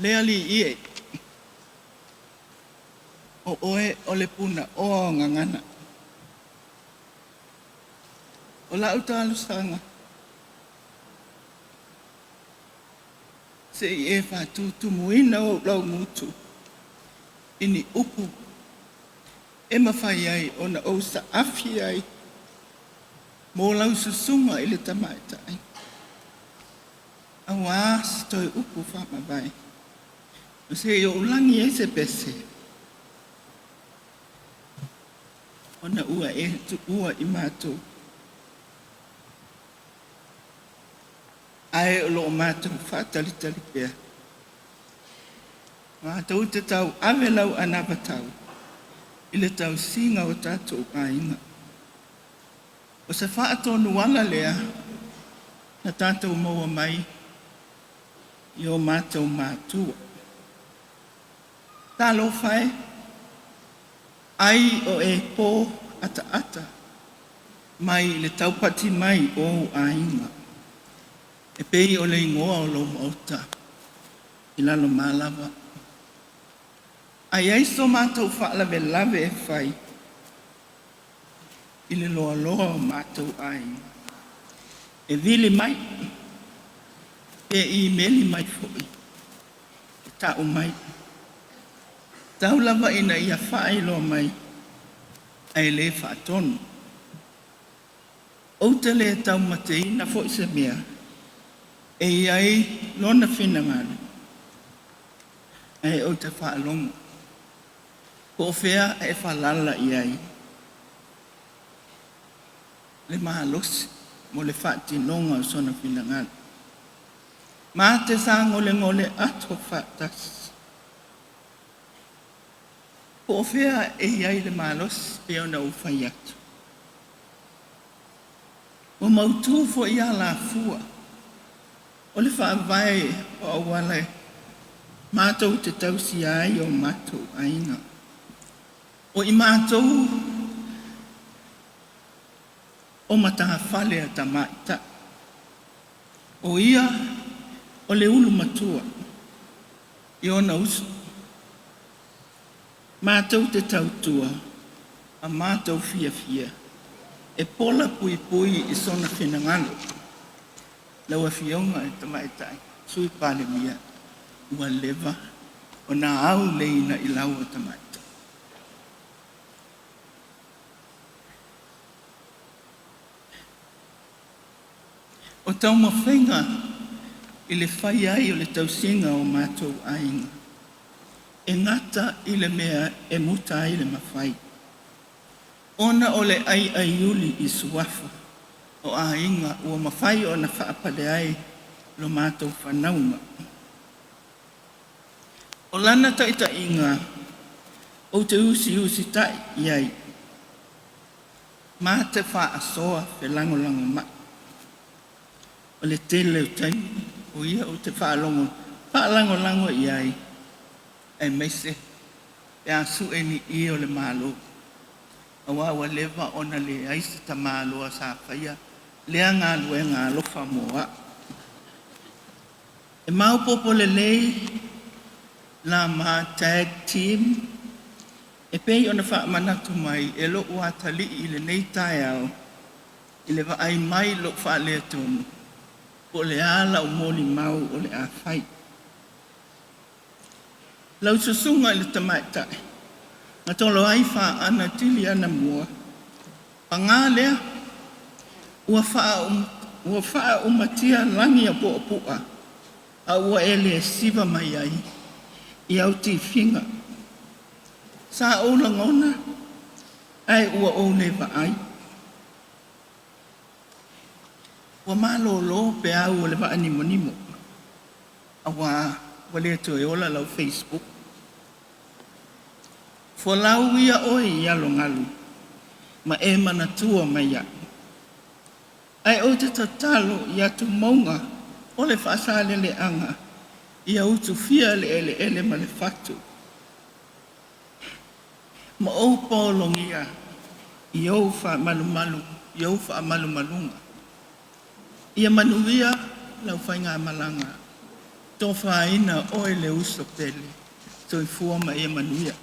Le Alii e, o oe o le punaoa o gagana. O lau talosaga, se i e faatutumuina ou laugutu i ni upu e mafai ai ona ou saafi ai mo lau susuga i le tamaitai, auā se toe upu faamavae, ma se i ou lagi ai se pese, ona ua e tuua i matou, ae o lo o matou faatalitali pea. Matou te tauave lau anavatau i le tausiga o tatou aiga. O se faatonuala lea na tatou maua mai i o matou matua. Talofa e, ai o e po ataata mai i le taupati mai o ou aiga, e pei o le igoa o lou maota i Lalomalava. A i ai so matou faalavelave e fai i le loaloa o matou aiga, e vili mai pe imeli mai foi e tau mai. Tau lava ina ia faailoa mai ae le faatonu. Ou te le taumateina foi se mea e i ai lona finagalo, ae ou te faalogo po o fea e falala i ai le malosi mo le faatinoga o sona finagalo. Ma te sagolegole ato faatasi. Po o fea e i ai le malosi pei ona ou fai atu. Ua mautu foi alafua o le faavae o auala e matou te tausia ai o matou aiga. O i matou o matafale a tamaitai. O ia o le ulu matua i ona uso. Matou te tautua ma matou fiafia e pola puipui i sona finagalo. Lau Afioga i le Tamaitai Sui Palemia, ua leva ona au le inailau a tamaitai. O taumafaiga i le fai ai o le tausiga o matou aiga, e gata i le mea e muta ai le mafai, ona o le aiaiuli i suafa o aiga ua mafai ona faapale ai lo matou fanauga. O lana taitaiga ou te usiusitai i ai, ma te faasoa felagolagomai. O le tele o taimi o ia ou te faalogo faalagolago i ai, aemaise pe a sue ni ie o le Malo, aua ua leva ona leai se tamaloa sa faia lea galuega alofa mo au. E maopoopo lelei la ma tag team e pei ona faamanatu mai e lou atalii i lenei taeao i le vaai mai i lou faaletonu po o le a lau molimau o le a fai. Lau susuga i le tamaitai na tolo ai faaaana tili anamua, paga lea ua faaumatia lagi o puapua a ua e le siva mai ai i au tifiga. Sa ou lagona ae ua ou le vaai. Ua malolo peau o le vaanimonimo auā ua le toe ola lau Facebook. Folau ia oe i alogalu ma e manatua mai au. Ae ou te tatalo i atumauga o le faasaleleaga ia utufia le eleele ma le fatu ma ou pologia i ou faamalumalu i ou faamalumaluga. Ia manuia lau faigamalaga. Tofaina oe le uso pele. Soifua ma ia manuia.